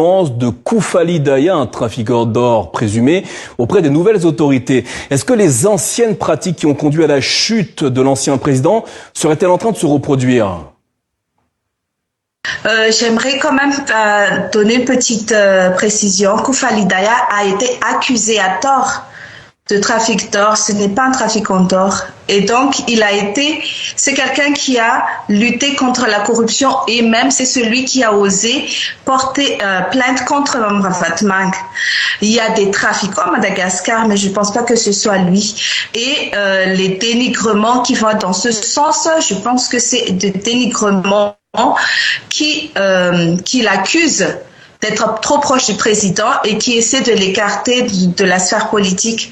De Koufali Daya, un trafiquant d'or présumé, auprès des nouvelles autorités. Est-ce que les anciennes pratiques qui ont conduit à la chute de l'ancien président seraient-elles en train de se reproduire? J'aimerais quand même donner une petite précision. Koufali Daya a été accusé à tort de trafic d'or. Ce n'est pas un trafiquant d'or. Et donc, il a été, c'est quelqu'un qui a lutté contre la corruption et même c'est celui qui a osé porter plainte contre Mamy Ravatomanga. Il y a des trafiquants à Madagascar, mais je ne pense pas que ce soit lui. Et les dénigrements qui vont dans ce sens, je pense que c'est des dénigrements qui l'accusent d'être trop proche du président et qui essaie de l'écarter de la sphère politique.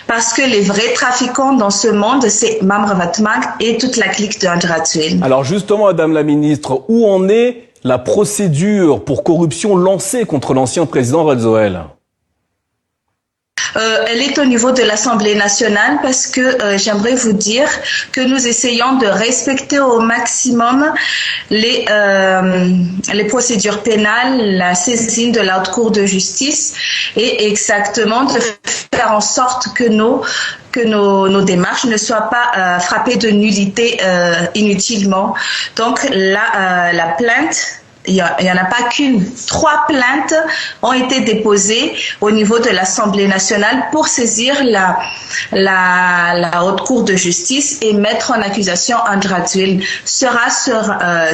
Parce que les vrais trafiquants dans ce monde, c'est Mamy Ravatomanga et toute la clique de Andry Rajoelina. Alors justement, Madame la ministre, où en est la procédure pour corruption lancée contre l'ancien président Rajoelina? Elle est au niveau de l'Assemblée nationale parce que j'aimerais vous dire que nous essayons de respecter au maximum les procédures pénales, la saisine de la Haute Cour de justice et exactement de faire en sorte que nos démarches ne soient pas frappées de nullité inutilement. Donc la plainte, il n'y en a pas qu'une. Trois plaintes ont été déposées au niveau de l'Assemblée nationale pour saisir la Haute Cour de justice et mettre en accusation Andry Rajoelina.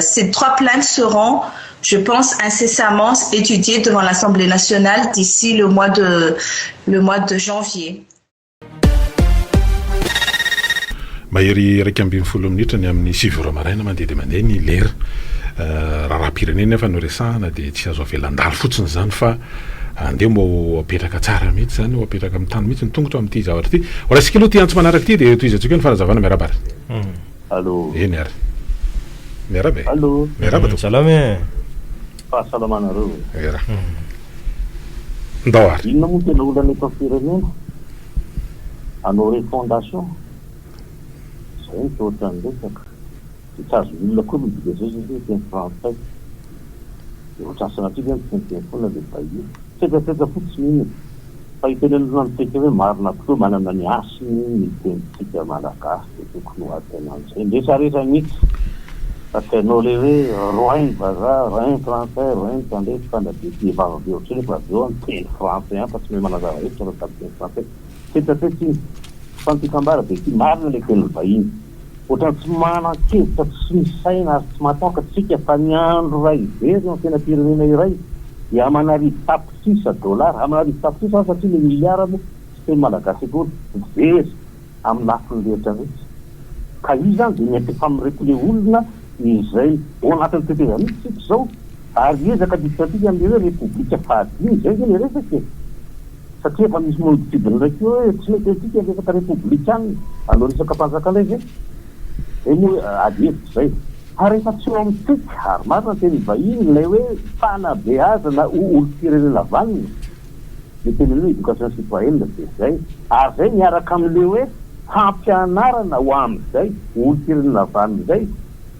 Ces trois plaintes seront, je pense, incessamment étudiées devant l'Assemblée nationale d'ici le mois de janvier. Mahery 11 minitra ny amin'ny 9 ora maraina, mandeha de mandeha ny lera. Raharaham-pirenena efa noresahana de tsy azo avelandalo fotsiny zany, fa andeha mbo apetraka tsara mihitsy zany, ho apetraka amy tany mihitsy ny tongotra am'ty zavatra ty. Horaisika aloha ty antso manaraka ty, de toizantsika eo ny fanazavana. Miarabary. Allo. Eny ary, miaraba e. Allo. Miaraba to. Salama. Fahasalamanareo. Era ndao ary. Inona moa tena olana eto amin'ny firenena? Anao refondation zay ny ohatran'ny resaka de tsy azo olona koa midika zay satria teny frantsay de ohatrany sanatria ve miteniteny foana le bahiny, tsetratsetra fotsiny iny, fa itenenana amitsika hoe marina tokoa, manana ny hasiny ny tenitsika malagasy, de tokony ho ajaina am'izay ndresaresa mihitsy, fa tsy hainao le hoe roi ny vazaha, roi ny frantsay, roi ny tandrefy, fa na de ty vava be ohatrany fa avy eo miteny frantsay any fa tsy mahay manazava hevitra fa sady teny frantsay, tsetratsetra iny. Fa ny tiako de ty, marina le teny vahiny, ohatrany tsy manan-kevitra, tsy misaina ary tsy matoka tsika, fa ny andro ray very no tena firenena iray de amanarivo tapitrisa dolara, amanarivo tapitrisa, satria le milliara moa tsy teny malagasy akory, very amin'ny lafiny rehetra rehetra. Ka io zany de miantefa amin'ireto le olona izay ao anatin'ny tetezamita tsika zao ary ezaka diditra am'le hoe repoblika fahadimy zay zay le resaky e, satria efa misy manodidina ndraiky eo hoe tsy mety antsika resaka républicaine, anao resaka mpanjakana zay zay moa ady hevitra zay. Fa rehefa tsy eo amitsika ary marina teny vahiny lay hoe fanabeazana ho olo-pirenena vanina, le teneny hoe éducation citoyenne, de zay ary zay miaraka am'le hoe fampianarana ho am'izay olo-pirenena vanina zay,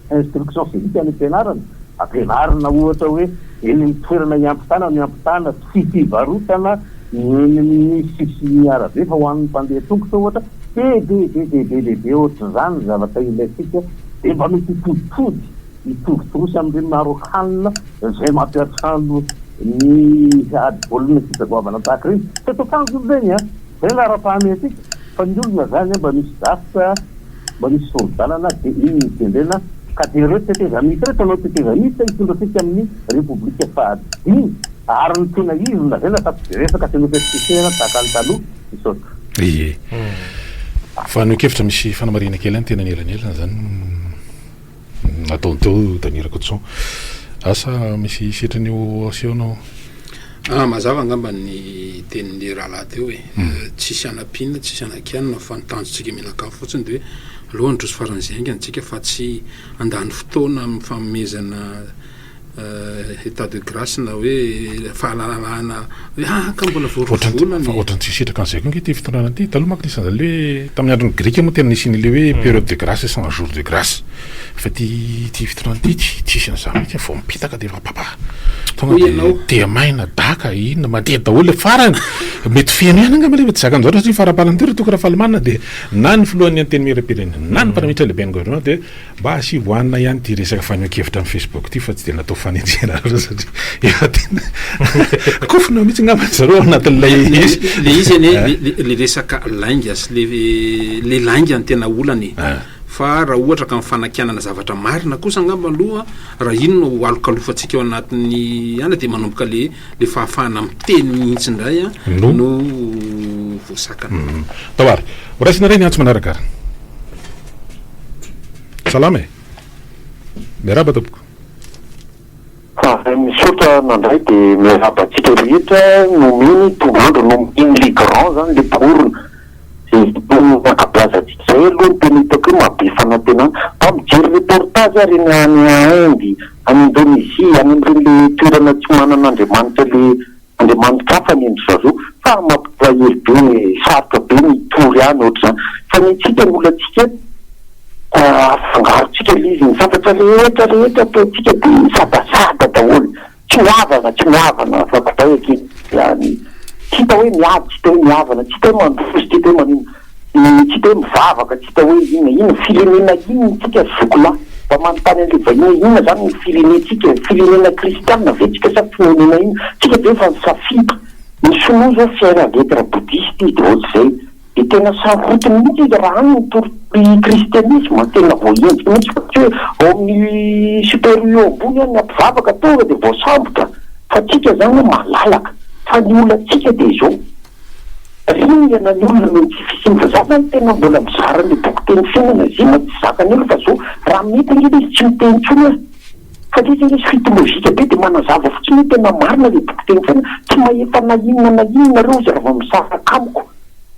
instruction civique any ampianarana, ampianarina ohatra hoe eny mitoerana iampitana, miampitana tsy fivarotana eny amin'ny sisiny arabe fa hoan'ny mpandeha tongotra ohatra, be be be be be lehibe ohatra zany zavatra ilaitsika, de mba mety hitoditody hitovitovy amin'ireny marokanina zay mampiatrano ny ady baolina kitra goavana tahaka ireny, tsy atao tanjo reny a zay laharam-pahamehantsika. Fa ny olona zany a mba misy drafitra, mba misy sori-dalana, de iny ny tendrena ka de reo tetezamita reo tanao tetezamita hitondra atsika amin'ny repoblika fahadimy ary ny tena izy no lazaina fa tsy de resaka tena fihetsiketsehana tahaka ny taloha. Misaotra. Ie, fanehoan-kevitra misy fanamarihana kely any tena nielanelana zany nataony teo Daniel Rakotoson. Asa misy setrany io asehonao? Ah, mazava angamba ny tenin'ny rahalahy teo e, tsisy anampiana, tsisy anakianina, fa ny tanjontsika mianakavy fotsiny de hoe aloha androso faran'izay haingana tsika fa tsy andany fotoana amin'ny fanomezana. État de grâce na hoe fahalalahana hoe ah ka mbola vao roa volana e. Ohatran'ny tsy sitraka an'izay koa ange ity fitondrana ity. Taloha manko nisy an'izany hoe tamin'ny andron'ny grika moa tena nisy an'ilay hoe période de grâce sans jour de grâce. Fa ity ity fitondrana ity tsy tsisy an'izany mihitsy, vao mipitaka dia efa papa. Tonga dia tehamaina, daka, inona, mandeha daholo ilay farany. Mety feno ihany angamba ilay fa tsy zakan'ny zavatra satria faramparan'ny teo ry Toky Rafalimanana dia na ny filohan'ny Antenimierampirenena na ny praiminisitra lehiben'ny gouvernement dia Mba asivo hanina ihany ity resaka fanehoan-kevitra amin'ny Facebook ity fa tsy dia natao fanenjehana loatra satria efa tena kofona mihitsy angamba ry zareo ao anatin'ilay izy. Le izy anie le resaka lainga sy le le lainga no tena olana e. Fa raha ohatra ka ny fanakianana zavatra marina kosa angamba aloha raha iny no alokalofantsika ao anatin'ny ana dia manomboka le le fahafahana miteny mihitsy indray no voasakana. Tao ary. Horaisina indray ny antso manaraka ary. Salama e! Miarahaba tompoko. Fa misaotra nandray de miarahaba antsika rehetra nomeny tondroandro nomeny le grand zany le mpihorona ze tokony ankabeazantsika zay aloha no tena hitako hoe mahabe fanantenana fa mijery reportage ary eny any Inde any Indonesie any amin'ireny le toerana tsy manana Andriamanitra le Andriamanitra hafa ny an-dry zareo fa mampalahelo be e, sarotra be ny hitory any ohatr'izany fa ny antsika ny olantsika afangarontsika ilay izy, ny zavatra rehetra rehetra ataontsika dia sadasada daholo, tsy mihavana tsy mihavana fa kobay akia izany, tsy hita hoe miady, tsy hita hoe mihavana, tsy hita hoe mandroso, tsy hita hoe maninona. Tsy hita hoe mivavaka, tsy hita hoe inona, inona, firenena inona tsika ry zoky lahy? Mba manontany an'ilay vahiny hoe inona zany ny firenentsika e? Firenena kristianina ve tsika sa firenena inona? Tsika ve efa nisafidy? Ny sinoa zao fier d'etre bouddhiste izy de ohatr'izay. De tena sarotiny mihitsy izy raha any mitory kristianisme, tena voahenjika mihitsy fa tsy hoe ao amin'ny super U ambony any ny mpivavaka tonga de voasambotra fa tsika zany malalaka. Fa ny olantsika de izao. Ringana ny olona noho ny tsy fisian'ny fa za zany tena mbola mizara le boky teny fiainana izy iny tsy zakan'ny olona fa zao raha mety ange le izy tsy miteny intsony ah fa le izy ange suite logique be de manazava fotsiny hoe tena marina le boky teny fiainana tsy mahefa na inona na inona nareo izy raha vao misaraka amiko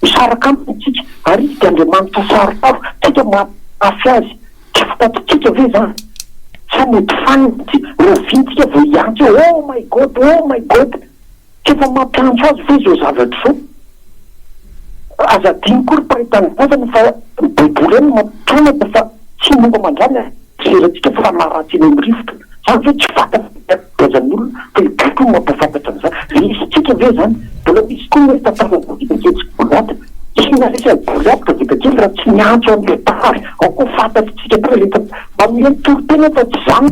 misaraka aminy tsika ary izy de Andriamanitra saro-paro tsika mafy azy tsy fantatsika ve zany sa mody fanina tsika rahoviana tsika vao hiantso hoe oh my God oh my God Tsy efa mampiantso azy ve izao zavatra izao? Aza adino koa ry mpiray tanindrazana fa ny baiboly ihany no mampianatra fa tsy momba aman-drany ary tsy velantsika fa fanahy ratsy eny amin'ny rivotra. Izany ve tsy fantatra ny ankabeazan'ny olona fa io boky io no mampahafantatra an'izany. Resintsika ve izany? Mbola misy koa ny hoe tantaran'i Davida kely sy Goliata. Tsy naharesy an'i Goliata Davida kely raha tsy niantso an'ilay tary. Ao koa fantatritsika tsara ilay tantara. Mba mila mitory-tena fa tsy izany.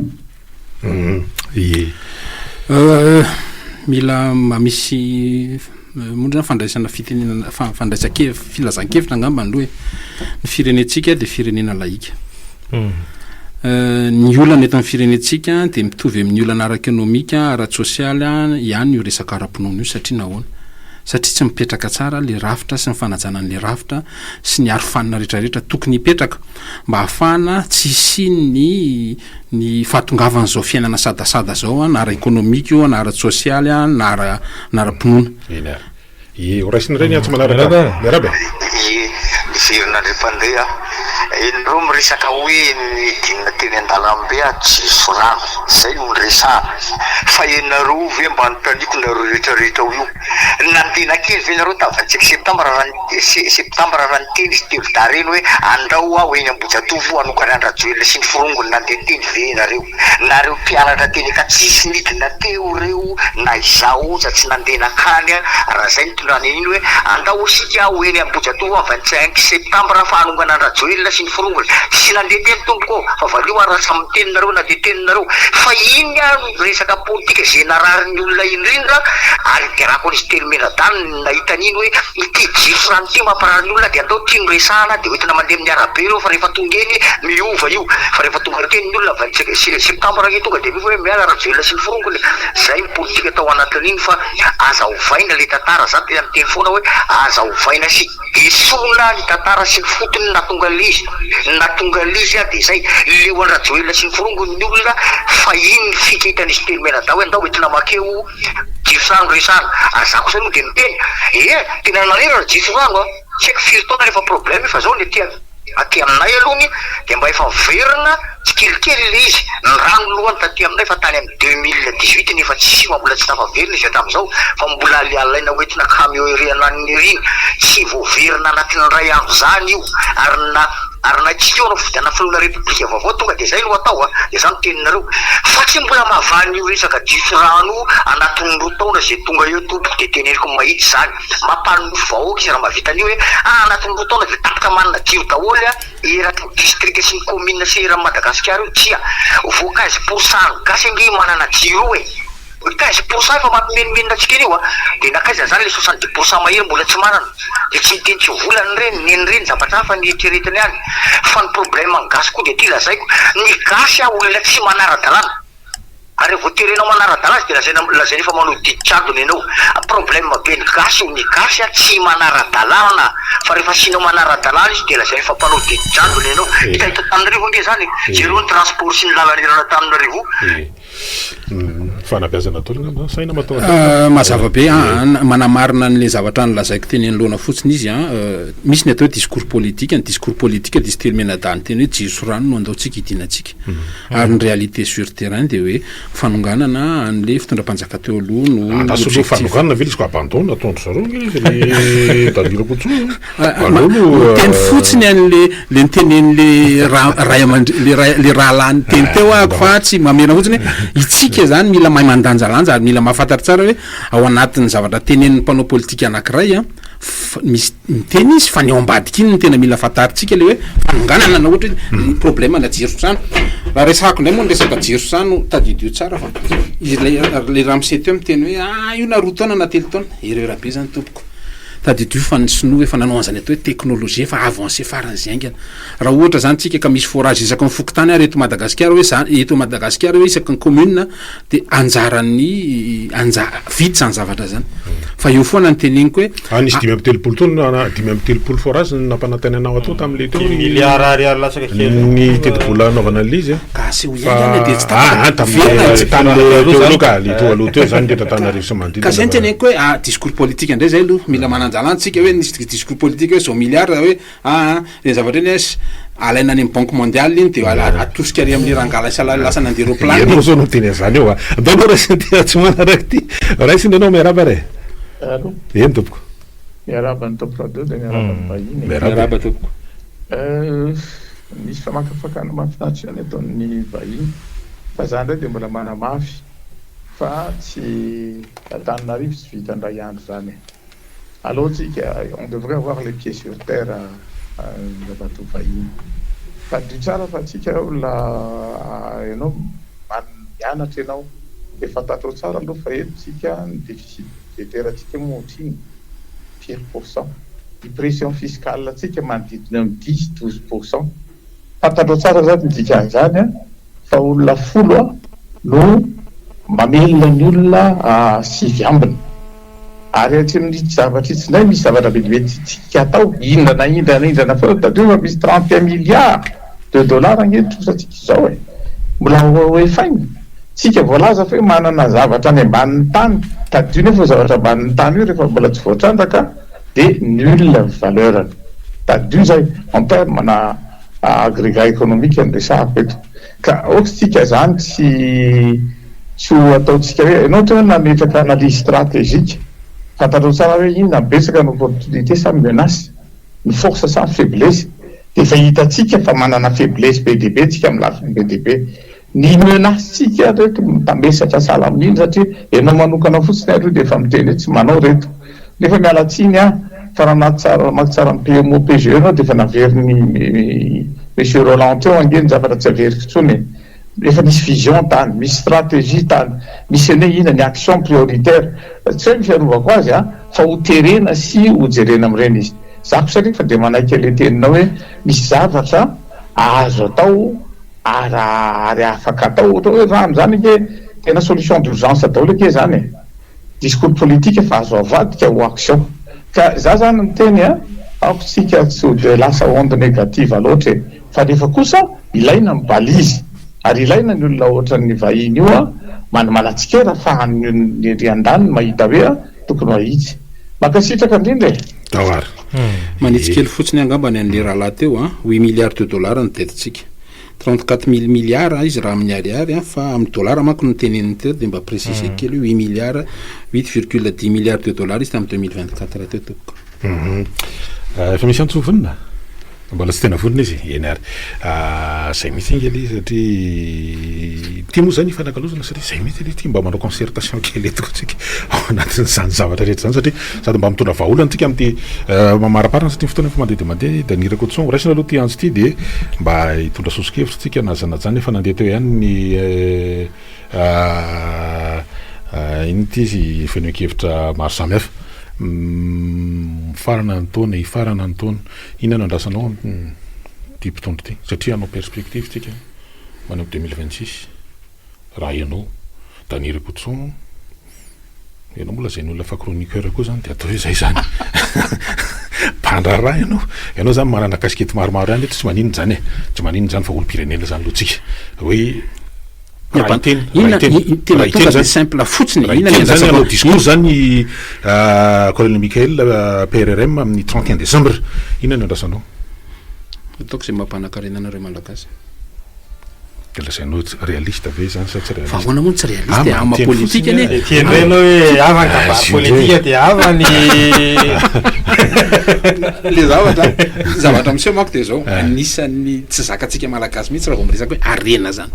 Ie. Mila mba misy moa zany fandraisana fitenenana fandraisan-kevitra filazan-kevitra angamba aloha e. Ny firenentsika dia firenena laïka. Ny olana eto amin'ny firenentsika dia mitovy amin'ny olana ara-ekonomika, ara-tsosialy ihany io resaka ara-pinoana io satria nahoana? Satria tsy mipetraka tsara le rafitra sy ny fanajana an'le rafitra sy ny arofanina rehetrarehetra tokony hipetraka mba hahafahana tsy hisian'ny ny fahatongavan'izao fiainana sadasada izao na ara-ekonomika io na ara-tsosialy na ara na ara-pinoana. Eny ary. Ie, ho raisina indray ny antso manaraka. Miarahaba e. Ie, miverina indray mpandeha. Ianareo miresaka hoe nidinina teny an-dalambe aho jiro rano. Izay no niresahana. Fa ianareo ve mba anontaniako nareo rehetra rehetra ao io. Nandeha kely ve nareo tamin'ny 25 septembre raha septembre raha niteny izy telo dahy ireny hoe andrao aho eny Ambohijatovo hanokana an-dRajoelina sy ny forongony nandeha teny ve ianareo? Nareo mpianatra teny Ankatsisy nidina teo ireo na izaho oza tsy nandeha nankany raha zay nitondrany an'iny hoe andao isika ho eny Ambohijatovo amin'ny 25 septembre fa hanongana an-dRajoelina sy ny forongony tsy nandeha teny tompoko ô fa valio ary raha samy miteny nareo na dia teny nareo fa iny ary Resaka politika izay narary ny olona indrindra ary hiderako an'izy Telomenadany ny nahita an'iny hoe ity jiro sy rano ity mamparary ny olona dia andao ity no resahana dia hoentina mandeha amin'ny arabe ireo fa rehefa tonga eny miova io fa rehefa tonga teny ny olona 25 septembre ange tonga dia miova hoe miala Rajoelina sy ny forongony zay ny politika tao anatin'iny fa aza ovaina le tantara za tena miteny foana hoe aza ovaina sy Esorina ny tantara sy ny fotony nahatonga an'ilay izy. Ny nahatonga an'ilay izy dia izay, leo an-dRajoelina sy ny forongony ny olona fa iny ny fika hitan'izy telo mianadahy hoe andao entina makeo jiro sy rano resahana. Ary za kosa aloha dia miteny, eh tena nanahirana jiro sy rano an! Tsy haiko firy taona rehefa problème io fa zao ny aty aty aminay aloha dia mba efa miverina. tsikelikely ilay izy, ny rano lohany taty aminay efa tany amin'ny 2018 nefa tsisy fa mbola tsy tafaverina izy hatramin'izao fa mbola le alaina hoentina camion ery ananiny ery iny, tsy voaverina anatin'ny iray andro izany io ary na ary na tsy eo ny fifidianana filohan'ny repoblika vaovao tonga dia izay no atao a, dia za miteny nareo fa tsy mbola mahavaly io resaka jiro sy rano io anatin'ny roa taona izay tonga eo tompoko dia teneniko mahitsy izany, mampanonofy vahoaka izy raha mahavita an'io hoe ah anatin'ny roa taona dia tapitra manana jiro daholo a. Eraky ny district sy ny commune sy eran'i Madagasikara io tsia. Vao 15 pour cent ny gasy ange manana jiro io e. 15 pour cent efa mampimenomenona antsika io a. Dia nankaiza zany le 70 pour cent mahery mbola tsy manana. Dia tsy miteny tsy volany ireny, neny ireny zavatra hafa ny eritreretiny any. Fa ny problème ny gasy koa dia ity lazaiko, ny gasy a olona tsy manara-dalàna. Ary vao terenao manara-dalàna izy dia lazaina lazaina efa manao didy jadona ianao. Problème be ny gasy io, ny gasy a tsy manara-dalàna fa rehefa asianao manara-dalàna izy dia lazaina fa mpanao didy jadona ianao. Hita eto Antananarivo ange izany e, jereo ny transport sy ny lalana eran'Antananarivo. Fanabeazana daholo angamba zany, saina mahatonga an'izany. Mazava be an, manamarina an'ilay zavatra nolazaiko teny anoloana fotsiny izy an, misy ny atao hoe discours politique, ny discours politique dia izy telo mianadahy niteny hoe jiro sy rano no andaontsika hidinantsika. Ary ny réalité sur terrain dia hoe fanonganana an'le fitondram-panjaka teo aloha no Andraso aloha objectif. fanonganana ve le izy ko abandon nataon-dry zareo ange le izy ry Daniel Rakotoson a. Aleo aloha Miteny fotsiny an'le le nitenenin'le ra- ray aman-dre- le ray le rahalahy niteny teo ahako fa tsy mamerina fotsiny hoe itsika zany mila mahay mandanjalanja ary mila mahafantatra tsara hoe ao anatin'ny zavatra tenenin'ny mpanao politika anankiray an, Fa misy miteny izy fa ny ao ambadika iny no tena mila fantarintsika le hoe fanonganana na ohatra hoe ny problème na jiro sy rano. Raha resahako indray moa ny resaka jiro sy rano tadidio tsara fa ilay le ramose teo miteny hoe ah io na roa taona na telo taona, erreur be zany tompoko. Tadidio fa ny sinoa efa nanao an'izany atao hoe technologie efa avancé faran'izay haingana. Raha ohatra zany tsika ka misy forage isaky ny fokontany ary eto Madagasikara hoe za eto Madagasikara hoe isaky ny commune de anjaran'ny anja vita zany zavatra zany fa eo foana ny teneniko hoe Ah, nisy 35 taona na 35 forage no nampanantenaina atao tamin'ilay teo Dimy ny milliards ariary latsaka kely. ny tetibola hanaovana an'ilay izy a. ka aseho Fa ihany any de tsy ah, ah, tafaverina tamin'ilay tamin'ilay teo aloha ka, le teo aloha teo zany teto Antananarivo sy ka manodidina zay ny fa teneniko hoe ah discours politique indray zay aloha mila mananjalanja tsika hoe nisy discours politique hoe zao milliards hoe Aa ireny zavatra ireny as alaina any amin'ny banque mondiale iny dia atosika ary amin'ny rangahy lasa lasa nandeha roaplanina Ianao zao no miteny an'izany eo a. Andao aloha raisina ity atsimo manaraka ity. Raisina ianao miarahaba re. Allô. Eny tompoko. Miarahaba ny Top Radio dia miarahaba ny vahiny e. Miarahaba tompoko. Misy famakafakana mahafinaritra ihany ataon'ny vahiny fa za indray dia mbola manamafy fa tsy Antananarivo tsy vita indray andro izany e. Aleo tsika on devrait avoir les pieds sur terre Andriamatoa vahiny. Tadidio tsara fa tsika olona ianao mianatra ianao dia fantatrao tsara aloha fa eto tsika ny déficit budgétaire tsika moa ohatrinona? Firy pour cent? Ny pression fiscale tsika manodidina eo amin'ny dix, douze pour cent. Fantatrao tsara zany ny dikan'izany an, fa olona folo no mamelona ny olona sivy ambiny. Ary atsy amin'itsy zavatra itsy indray misy zavatra be dia be tiantsika atao, indrana indrana indrana foana, tadidio fa misy 31 milliards de dollars ange ny trosantsika izao e! Mbola ho efaina. Tsika voalaza fa hoe manana zavatra any ambanin'ny tany, tadidio nefa io zavatra ambanin'ny tany io rehefa mbola tsy voatrandraka dia nul ny valeur-ny. Tadidio izay, en terme na agrégat économique no resahako eto. Ka aoka isika izany tsy tsy ho ataontsika hoe, ianao ohatra hoe nametraka analyse stratégique, fantatrao tsara hoe inona ny betsaka ny opportunité sa ny menace, ny force sa ny faiblesse, dia efa hitantsika fa manana faiblesse be dia be tsika amin'ny lafiny be dia be. Ny menace-tsika reto mitambesatra sahala amin'iny satria ianao manokana fotsiny ary io dia efa miteny hoe tsy manao reto. Nefa miala tsiny aho fa raha namaky tsara namaky tsara ny PMO PGE ianao dia efa naverin'i Monsieur Roland teo ange ny zavatra tsy averiko intsony e. Efa nisy vision tany, misy stratégie tany, misy anie inona ny action prioritaire. Tsy hoe ny fiarovako azy an, fa ho terena sy ho jerena amin'ireny izy. Za kosa anefa dia manaiky an'ilay teninao hoe misy zavatra azo atao ary ary afaka atao, ohatra hoe rano izany ange tena solution d'urgence daholo ange izany e. Discours politique fa azo avadika ho action. Ka za zany miteny a, aoka tsika tsy ho de lasa onde negative loatra e. Fa nefa kosa ilaina ny balise ary ilaina ny olona ohatran'ny vahiny io a, man manatsikera fa ny ny ery andaniny mahita hoe a tokony ho ahitsy. Mankasitraka indrindra e. Tao ary. Manitsy kely fotsiny angamba ny an'le rahalahy teo a, huit milliards de dollars ny dette-tsika. 34 mille milliards izy raha amin'ny ariary a, fa amin'ny dollar manko no teneniny teo, de mba préciser kely hoe 8 milliards, 8,10 milliards de dollars izy tamin'ny 2024 teo, tompoko. Efa misy antso vonona? Mbola tsy tena vonona izy eny ary zay mihitsy inge le izy, satria ty moa zany ifanakalozana, satria zay mihitsy le ty mba manao concertation kely eto koa tsika ao anatin'izany zavatra rehetra zany, satria sady mba mitondra vahaolana tsika am'ty mamaraparana, satria fotoana efa mandeha de mandeha. De nirako tson raisina aloha ty antso ty, de mba hitondra soso-kevitra tsika nazanajany efa nandeha teo ihany ny ino ty izy, fanehoan-kevitra maro samihafa. Mifarana ny taona, hifarana ny taona, inona no andrasanao amin'ity mpitondra ity, satria hanao perspective tsika manao 2026? Raha ianao Dany Rakotoson, ianao mbola zay ny olona fa chroniqueur koa zany, de atao hoe zay zany mpandraharaha ianao, ianao zany manana casquette maromaro ihany eto, tsy maninona zany e, tsy maninona zany, fa olom-pirenena zany aloha tsika hoe raha hiteny, raha hiteny, tena tonga de simple fotsiny. Raha hiteny zany, hanao discours zany colonel Michael PRRM amin'ny 31 décembre, inona no andrasanao? Ataoko zay mampanan-karena anareo Malagasy. De lazainao réaliste ve zany sa tsy réaliste? Fa ahoana moa no tsy réaliste? Ah, ama miteny politika fotsiny anie. e. Tiandray ianao hoe ava ny kabary politika de ava ny Le zavatra miseho manko de zao, anisan'ny tsy zakantsika Malagasy mihitsy raha vao miresaka hoe harena zany.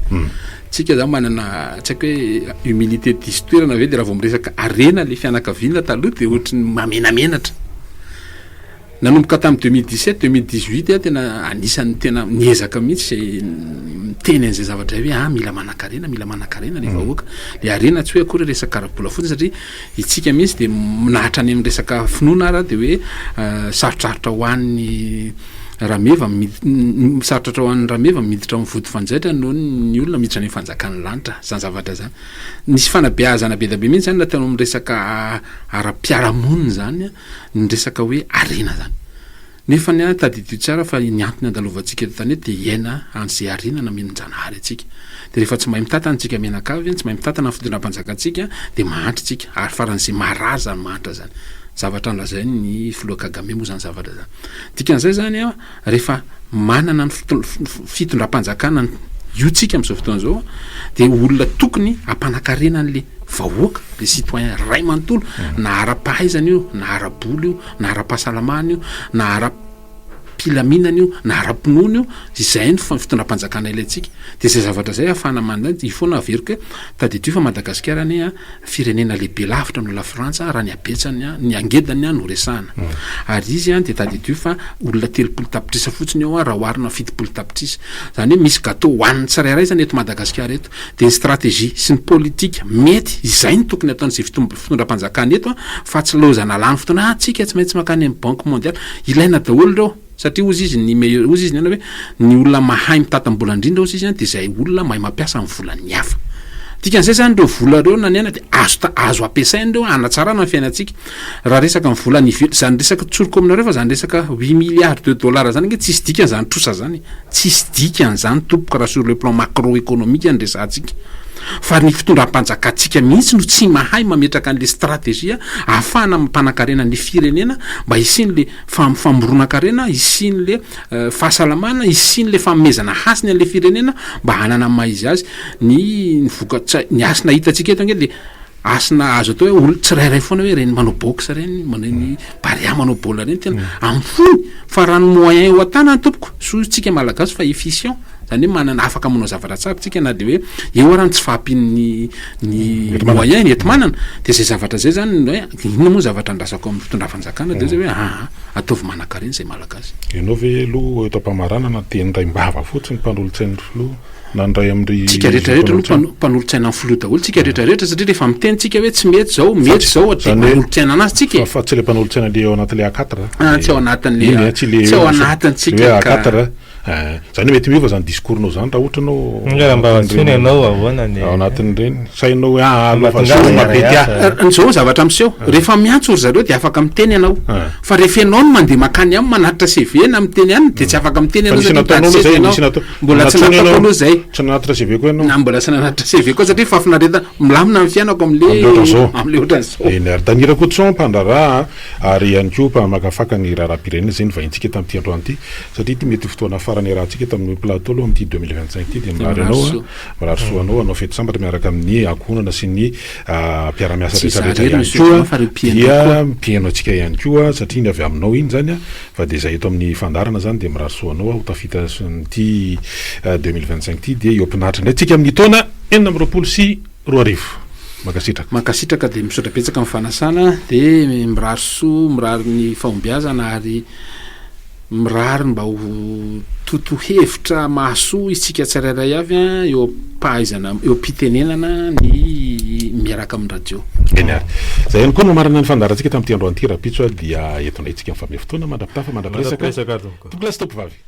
Tsika zany manana, tsy haiko hoe humilité diso toerana ve, de raha vao miresaka harena le fianakaviana taloha de ohatry ny mamenamenatra. Nanomboka tamin'ny 2017, 2018 aho tena anisan'ny tena niezaka mihitsy zay miteny an'izay zavatra hoe ah mila manan-karena, mila manan-karena le vahoaka. Le harena tsy hoe akory resaka ara-bola fotsiny, satria itsika mihitsy de nahatra any amin'ny resaka finoana ara de hoe sarotsarotra ho an'ny rameva mid-, sarotrarotra ho an'ny rameva miditra ao amin'ny vody fanjaitra noho ny olona miditra any amin'ny fanjakan'ny lanitra, zany zavatra zany. Nisy fanabeazana be dia be mihitsy zany natao amin'ny resaka ara-piarahamonina zany ny resaka hoe harena zany. Nefa ny ahy tadidio tsara fa ny antony andalovantsika eto an-tany eto dia hiaina an'izay harena nomen-janahary antsika. Dia rehefa tsy mahay mitantana isika mianakavy, tsy mahay mitantana ny fitondram-panjakantsika dia mahantra isika ary faran'izay marary izany mahantra izany. Zavatra nolazain'ny filoha Kagame moa izany zavatra izany. Dikan'izay izany an, rehefa manana ny fitondram-panjakana io tsika amin'izao fotoana izao dia olona tokony hampanakarena an'le vahoaka, le citoyen ray manontolo, na ara-pahaizana io, na ara-bola io, na ara-pahasalamana io, na ara-pilaminana io, na ara-pinoana io, izay no fitondram-panjakana ilaintsika. Dia izay zavatra izay ahafahana manana, il faut na averiko hoe tadidio fa Madagasikara anie an, firenena lehibe lavitra noho la Frantsa raha ny habetsany, ny hangedany no resahana. Ary izy dia tadidio fa olona 30 tapitrisa fotsiny eo raha oharina amin'ny 70 tapitrisa. Izany hoe misy gateau hohanin'ny tsirairay izany eto Madagasikara eto. Dia ny stratégie sy ny politique mety, izay no tokony ataon'izay fitondram-panjakana eto fa tsy laozana lany fotoana, ah tsika tsy maintsy mankany amin'ny banque mondiale. Ilaina daholo ireo. Satria hozy izy ny meilleur, hozy izy ny anona hoe ny olona mahay mitantam-bola indrindra hozy izy an dia izay olona mahay mampiasa ny volan'ny hafa. Dikan'izay izany ireo vola ireo na ny aina dia azo ta- azo ampiasaina ireo hanatsarana ny fiainantsika. Raha resaka ny vola any ivelany, izany resaka tsoriko aminareo fa izany resaka 8 milliards de dollars izany ange tsisy dikany izany trosa izany e. Tsisy dikany izany tompoko raha sur le plan macro-économique no resahantsika. Fa ny fitondram-panjakantsika mihitsy no tsy mahay mametraka an'ilay stratégie ahafahana mampanankarena ny firenena mba hisian'ilay famoronan-karena, hisian'le fahasalamana, hisian'le fanomezana hasiny an'le firenena mba hanana ny maha izy azy. Ny ny vokatsa- ny hasina hitantsika eto ange de hasina azo atao hoe olo tsirairay foana hoe ireny manao boxe ireny, manao ny Barea manao baolina ireny tena amin'ny fony fa raha ny moyen eo an-tanany tompoko, soa isika malagasy fa efficient. Zany hoe manana afaka manao zavatra tsara tsika na de hoe eo ara ny tsy fahampian'ny ny moyen ny enti-manana de zay zavatra zay zany no hoe inona moa ny zavatra andrasako amin'ny fitondram-panjakana de zay hoe aa ataovy manankarena izay malagasy. Ianao ve aloha eto am-pamaranana dia ny raim-bava fotsiny mpanolotsain'ny filoha na ny ray amin'ry Tsika rehetra rehetra aloha mpanolotsaina ny filoha daholo tsika rehetra rehetra satria rehefa miteny tsika hoe tsy mety zao mety zao dia mpanolotsaina anazy tsika e. Fa tsy le mpanolotsaina le ao anatin'le A quatre. Ah tsy ao anatin'le tsy ao anatintsika ka. Eh, zany hoe mety miova zany discours-nao zany raha ohatra ianao Nga mba antsoina ianao ahoana ny ao anatin'ireny sainao hoe ah aloha fa Mahatongava zao mapety ahy. hiara-hiasa. Ny zao zavatra miseho, rehefa miantso ry zareo dia afaka miteny ianao. Fa rehefa ianao no mandeha makany aminy manatitra CV na miteny aminy dia tsy afaka miteny Fa ianao nisy satria nataonao mitady aloha seza zay, ianao. nisy natao. Mbola tsy Nantsoina nataoko ianao, aloha zay. Tsy nanatitra CV koa ianao. Na mbola tsy nanatitra CV koa satria fahafinaretana milamina ny fiainako amle Amle ohatran'izao. amle ohatran'izao. Eny ary Dany Rakotoson mpandraharaha ary ihany koa mpamakafaka ny raharaham-pirenena izay novahintsika tamin'ity androany ity satria ity mety ho fotoana farany. farany iarahantsika eto amin'ny plateau aloha amin'ity 2025 ity dia mirary anao, mirary soa anao hanao fety sambatra miaraka amin'ny ankohonana sy ny mpiara-miasa Tsy izaho rehetra rehetra irery no ihany hisaotra koa anao fa ireo mpihaino dia koa. mpihaino antsika ihany koa satria iny avy aminao iny izany fa dia izay eto amin'ny fandaharana izany dia mirary soa anao ho tafita amin'ity 2025 ity dia eo am-pinaritra indray tsika amin'ny taona 2026. Mankasitraka. Mankasitraka dia misaotra betsaka amin'ny fanasana dia mirary soa mirary ny fahombiazana ary mirary mba ho toto hevitra mahasoa isika tsirairay avy eo am-pahaizana eo am-pitenenana ny miaraka amin'ny radio. Eny ary. Izay ihany koa no mamarana ny fandaharantsika tamin'ity androany ity. Rahampitso dia eto indray isika mifamehy fotoana mandra-pitafa mandra-piresaka. Mandra-piresaka tompoko. Tompokolahy sy tompovavy.